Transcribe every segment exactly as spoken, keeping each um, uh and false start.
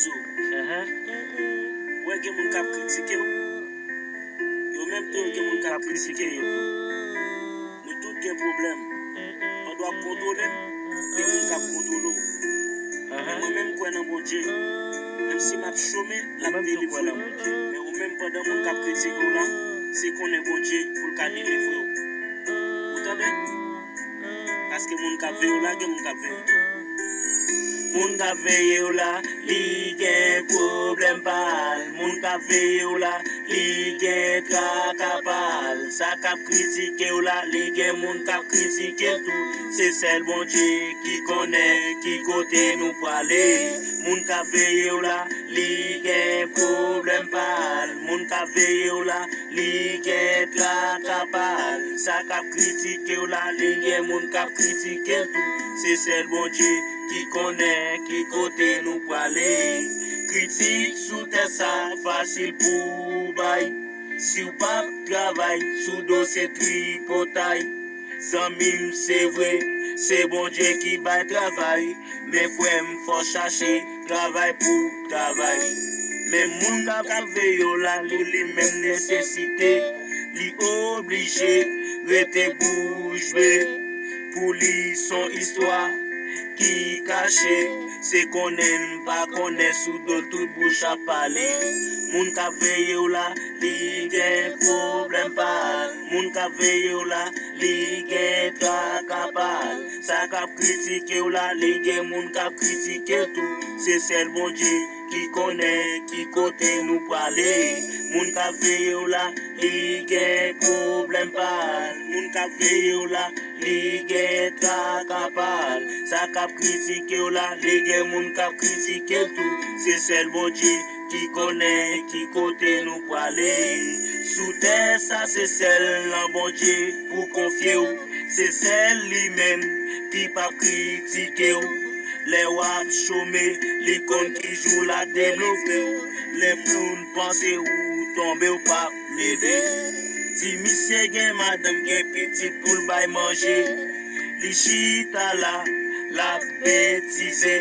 Ou wè, gen moun k ap kritike w. Yo menm tou, gen moun k ap kritike yo. Nou tout gen pwoblèm. Pandan w ap kontwole m, gen moun k ap kontwole w. Men mwen menm, m kwè nan Bondye. Menm si m ap chome, l ap delivre m. Men ou menm, pandan moun k ap kritike w la, se konnen Bondye pou l ka delivre w. Ou tande? Paske moun k ap veye w la, gen moun k ap veye w tou. Moun k ap veye w la, li gen pwoblèm pa l. Moun k ap veye w la, li gen traka pa l. Sa k ap kritike w la, li gen moun k ap kritike l tou. Se sèl Bondye ki konnen ki kote nou prale. Moun k ap veye w la, li gen pwoblèm pa l. Moun k ap veye w la, li gen traka pa l. Sa k ap kritike w la, li gen moun k ap kritike l tou. Se sèl Bondye ki konnen ki kote nou prale. Kritik sou tè sa fasil pou w bay. Si w p ap travay, sou do se tripotay. Zanmi m, se vre, se Bondye ki bay travay. Men frè m, fò chache travay pou travay. Men moun k ap veye w la, li, li menm nesesite, li oblije rete bouch be. Pou li, s on istwa ki kache. Se konnen n pa konnen, sou do l tout bouch ap pale. Moun k ap veye w la, li gen pwoblèm pa l. Moun k ap veye w la, li gen traka pa l. Sa k ap kritike w la, li gen moun k ap kritike l tou. Se sèl Bondye ki konnen ki kote nou prale. Moun k ap veye w la, li gen pwoblèm pa l. Moun k ap veye w la, li gen traka pa l. Sa k ap kritike w la, li gen moun k ap kritike l tou. Se sèl Bondye ki konnen ki kote nou prale. Sou tè sa, se sèl nan Bondye pou konfye w. Se sèl li menm ki p ap kritike w. Lè w ap chome, li konn ki jou l ap debloke w. Lè moun panse ou tonbe, w p ap leve. Di misye gen madanm, gen pitit pou l bay manje. Li chita la, l ap betize.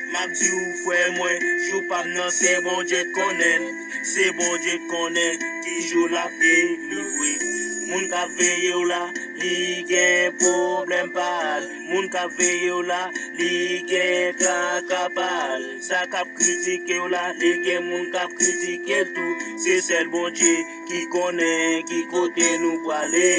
M ap di w, frè mwen, jou pa m nan, se Bondye k konnen l. Se Bondye k konnen ki jou l ap delivre. Moun k ap veye w la, li gen pwoblèm pa l. Moun k ap veye w la, li gen traka pa l. Sa k ap kritike w la, li gen moun k ap kritike l tou. Se sèl Bondye ki konnen ki kote nou prale.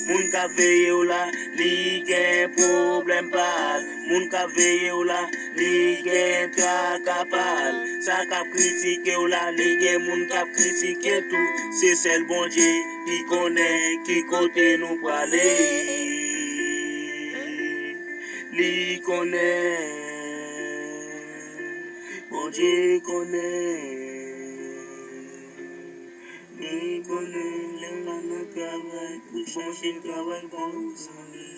Moun k ap veye w la, li gen pwoblèm pa l. Moun k ap veye w la, li gen traka pa l. Sa k ap kritike w la, li gen moun k ap kritike l tou. Se sèl Bondye ki konnen ki kote nou prale. Li konnen. Bondye konnen. Li konnen lè w pa nan travay, pou chèche travay pa w, zanmi.